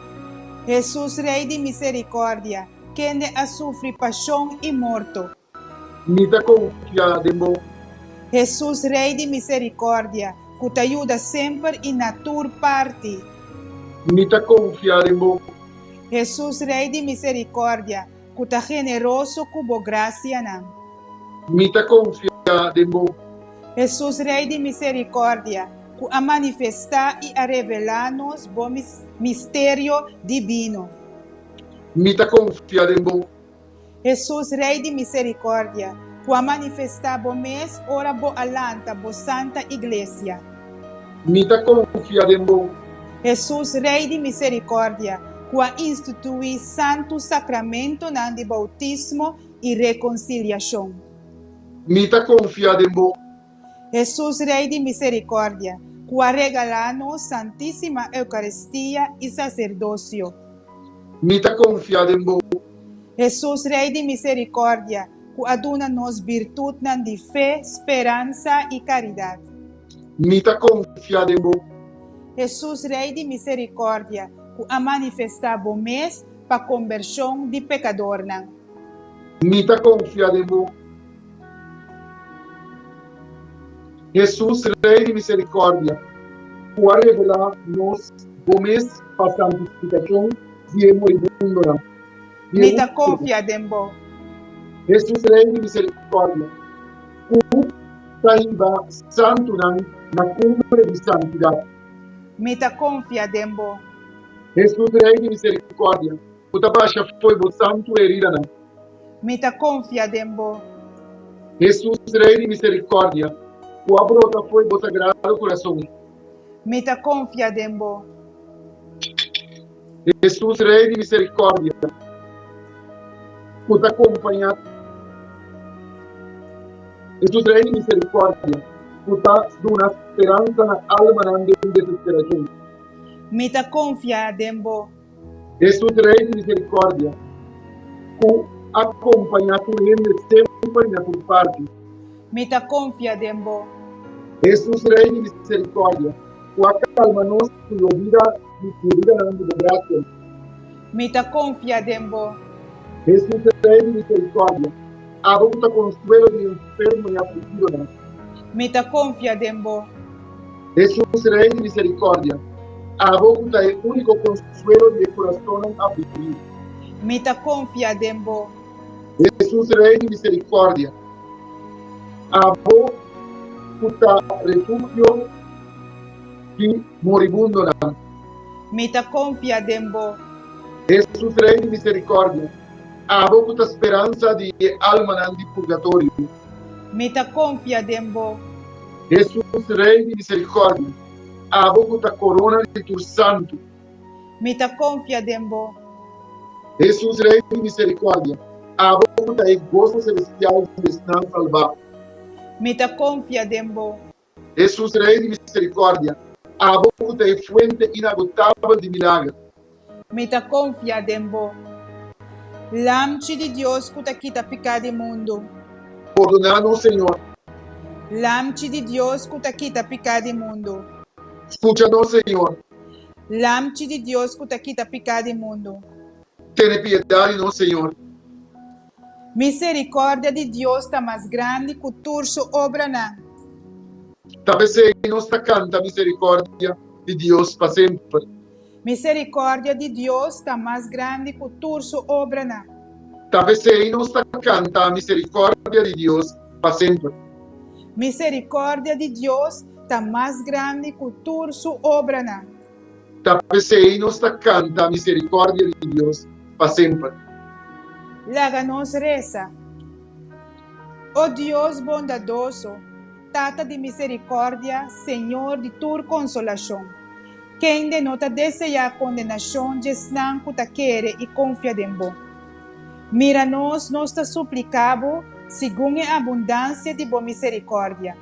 Hesus Rei di Miserikòrdia, kende a sufri pashon i morto. Mi ta konfia den bo. Hesus Rei di Miserikòrdia, ku ta yuda semper i na tur parti. Mi ta konfia den bo. Hesus Rei di Miserikòrdia, ku ta generoso ku bo grasianan. Mi ta konfia den bo. Hesus Rei di Miserikòrdia, ku a manifestá i a revelá nos bo misterio dibino. Mi ta konfia den bo. Hesus, Rei di miserikòrdia, ku a manifestá bo mes ora bo a lanta bo santa Iglesia. Mi ta konfia den bo. Hesus, Rei di miserikòrdia, ku a instituí santu sakramentonan di boutismo i rekonsiliashon. Mi ta konfia den bo. Hesus, Rei di miserikòrdia, ku a regalá nos Santísima Eukaristia i Saserdosio. Mi ta konfia den bo. Hesus, Rei di miserikòrdia, ku a duna nos birtutnan di fe, speransa i karidat. Mi ta konfia den bo. Hesus, Rei di miserikòrdia, ku a manifestá bo mes pa kombershon di pekadornan. Mi ta konfia den bo. Hesus, Rei di miserikòrdia, ku a revelá nos bo mes pa santifikashon di e moribundonan. Di e Mi ta konfia den bo. Hesus, Rei di miserikòrdia, ku ta hiba santunan na kumbre di santidat. Mi ta konfia den bo. Hesus, Rei di miserikòrdia, ku ta basha fo'i bo santu heridanan. Mi ta konfia den bo. Hesus, Rei di miserikòrdia, ku a brota fo'i bo sagrado kurason. Mi ta konfia den bo. Hesus, Rei di miserikòrdia, ku ta kompañá Hesus, Rei di miserikòrdia, ku ta duna speransa na almanan den desesperashon. Mi ta konfia den bo. Hesus Rei di Misericordia, ku a kompañá tur hende semper i na tur parti. Mi ta konfia den bo. Hesus Rei di Misericordia, ku a kalma nos ku yobida di yeridanan di bo grasia. Mi ta konfia den bo. Hesus Rei di Misericordia, abo ku ta konsuelo di enfermo i afligidonan. Mi ta konfia den bo. Hesus Rei di Misericordia, abo ku ta e úniko konsuelo di e kurasonnan afligí. Mi ta konfia den bo. Hesus Rei di Misericordia, abo ku ta refugio di moribundonan. Mi ta konfia den bo. Hesus Rei di Misericordia, abo ku ta speransa di e almanan di purgatorio. Mi ta konfia den bo. Hesus Rei di misericordia, abo ku ta korona di tur santu. Mi ta konfia den bo. Hesus Rei di misericordia, abo ku ta e goso celestial di esnan salbá. Mi ta konfia den bo. Hesus Rei di misericordia, abo ku ta e fuente inagotabel di milager. Mi ta konfia den bo. Lamchi di Dios ku ta kita piká di mundu. Pordoná nos, Señor. Lamchi di Dios ku ta kita piká di mundu. Skucha nos, Señor. Lamchi di Dios ku ta kita piká di mundu. Tene piedat di nos, Señor. Miserikòrdia di Dios ta mas grandi ku tur su obranan. Ta p'esei nos ta kanta miserikòrdia di Dios pa semper. Miserikòrdia di Dios ta mas grandi ku tur su obranan. Ta p'esei nos ta kanta miserikòrdia di Dios pa semper. Miserikòrdia di Dios ta mas grandi ku tur su obranan. Ta p'esei nos ta kanta miserikòrdia di Dios pa semper. Laga nos resa. O Dios bondadoso, Tata di miserikòrdia, Señor di tur konsolashon, kende no ta deseá kondenashon djesnan ku ta kere i konfia den Bo. Mira nos, nos ta supliká Bo, segun e abundansia di Bo miserikòrdia.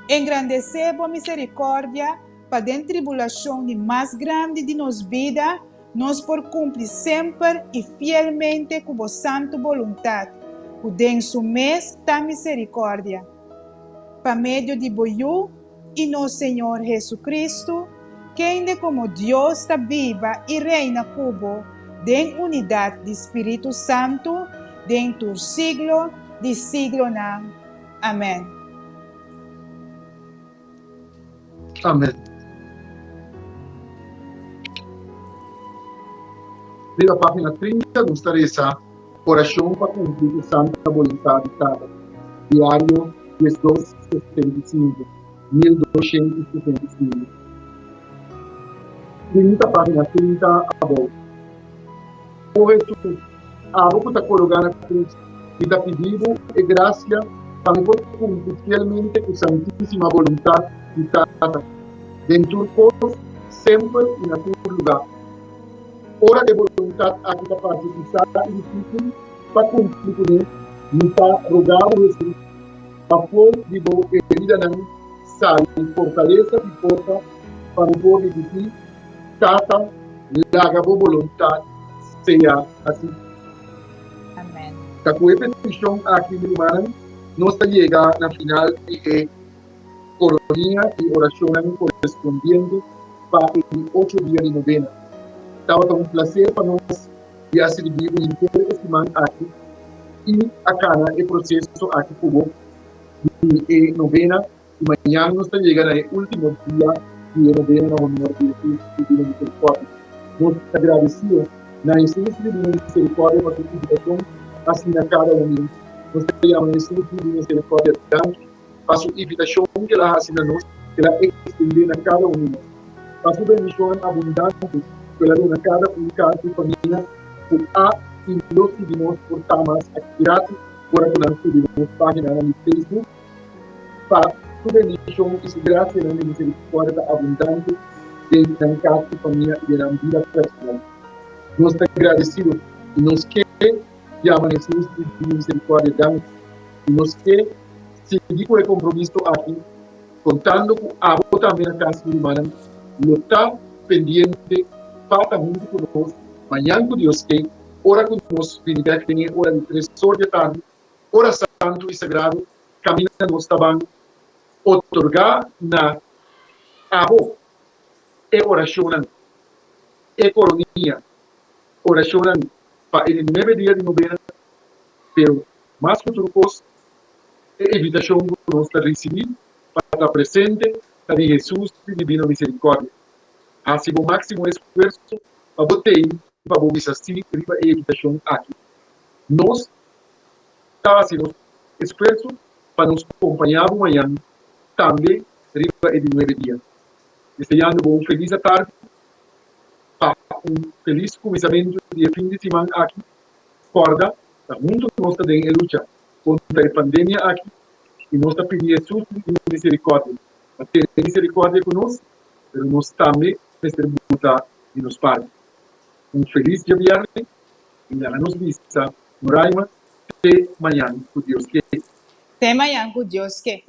Engrandesé Bo miserikòrdia pa den tribulashon di mas grandi di nos bida nos por kumpli semper i fielmente ku Bo santu boluntat, ku den su mes ta miserikòrdia. Pa medio di Bo Yu i nos Señor Jesucristo, kende komo Dios ta biba i reina ku Bo den unidat di Spiritu Santu den tur siglo di siglonan. Amèn. Amen. Riba página 30 nos ta resa Orashon pa kumpli ku Santa Boluntat di Tata, Diario 1265, 1265. 30 página 30 abou. O Hesus, abo ku ta kologá na krus, mi ta pidi bo e grasia pa mi por kumpli fielmente ku santísima boluntat di Tata, den tur kos, semper i na tur lugá. Ora e boluntat aki ta parse pisá i difísil pa kumpli kuné, mi ta rogá bo, Hesus, pa for di bo heridanan sali fortalesa i forsa pa mi por ripití, Tata, laga bo boluntat sea hasí. Amen. Ta ku e petishon aki, mi rumannan, nos ta yega na final di e koronia i orashonnan korespondiente pa e di ocho dia di novena. Tabata un plaser pa nos di a sirbi bo henter e siman aki i a kana e proseso aki ku bo di e novena. I mañan nos ta yega na e último dia di e novena na honor di Hesus Divino Miserikòrdia. Nos ta gradesido na Hesus Divino Miserikòrdia pa su invitashon asina kada un di nos. Nos ta yama Hesus Divino Miserikòrdia danki pa su invitashon ku el a hasi na nos, ku el a ekstendé na kada un di nos, pa su bendishonnan abundante ku el a duna kada un kas di famia ku a i lo sigui nos por ta mas aki ratu ora ku nan subi nos páginanan di Facebook. Pa su bendishon i su grasianan di miserikòrdia ta abundante den nan kas i famia i den nan bida personal. Nos ta gradesido i nos ke yama Hesus di Divino Miserikòrdia danki i nos ke sigui ku e kompromiso aki kontando ku abo tambe na kas mi rumannan lo ta pendiente pa ta huntu ku nos mañan ku Dios ke ora ku nos bini bèk den e ora di tres or di atardi Ora santu i sagrado kaminda nos ta ban otorgá na abo e orashonnan, e koronia, orashonnan pa e di nuebe dia di nobena, pero mas ku tur kos e invitashon ku nos ta risibí pa ta presente ta di Hesus di Divino Miserikòrdia. Hasi bo máksimo esfuerso pa bo tei i pa bo bisa sí riba e invitashon aki. Nos ta hasi nos esfuerso pa nos kompañá bo mañan tambe riba e di nuebe dia. Deseando bo un felis atardi pa un felis kuminsamentu di e fin di siman aki. Kòrda ta huntu nos ta den e lucha kontra e pandemia aki i nos ta pidi Hesus di miserikòrdia pa tene miserikòrdia ku nos, pero nos tambe mester buta di nos parti. Un felis djabièrnè i laga nos bisa Noraima te mañan ku Dios ke. Te mañan ku Dios ke.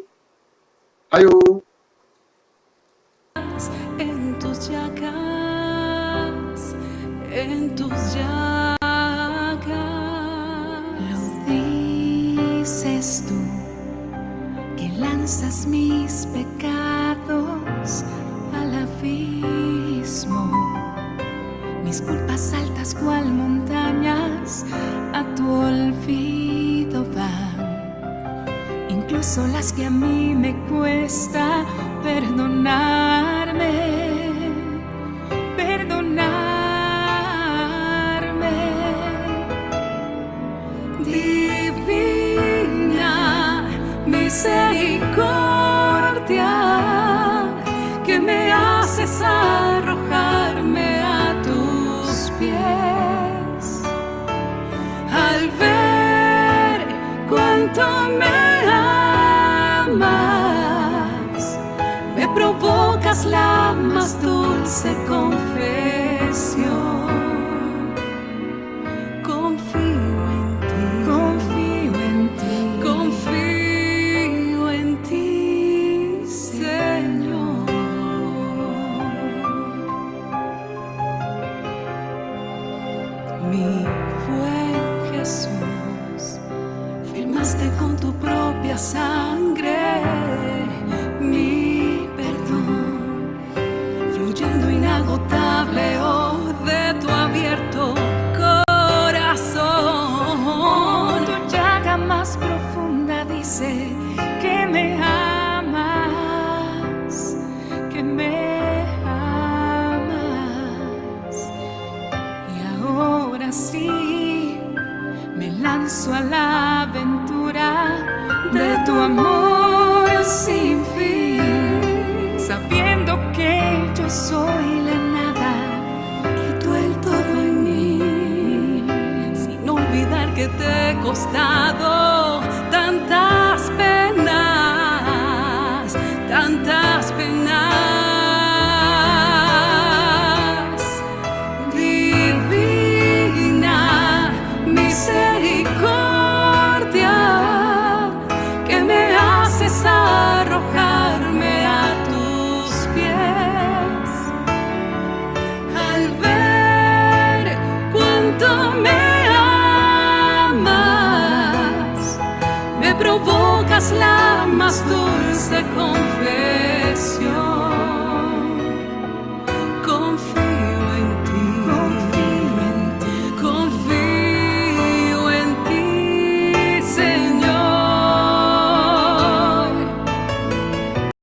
Ayo! En tus llagas. En tus llagas. Lo dices tú, que lanzas mis pecados al abismo. Mis culpas altas cual montañas a tu olvido van. Incluso las que a mí me cuesta perdonarme, perdonarme. Divina misericordia que me haces arrojarme a tus pies al ver cuánto me amas, me provocas la más dulce confesión. Confío en ti, confío en ti, confío en ti, Señor. Mi buen Jesús, firmaste con tu propia sangre mi perdón, fluyendo inagotable, oh, de tu abierto corazón. Tu llaga más profunda dice que me amas, que me amas. Y ahora sí me lanzo a la aventura de tu amor sin fin, sabiendo que yo soy la nada y tú el todo en mí, sin olvidar que te he costado tantas penas, tantas penas. Divina misericordia que me haces arrojarme a tus pies al ver cuánto me amas, me provocas la más dulce confesión.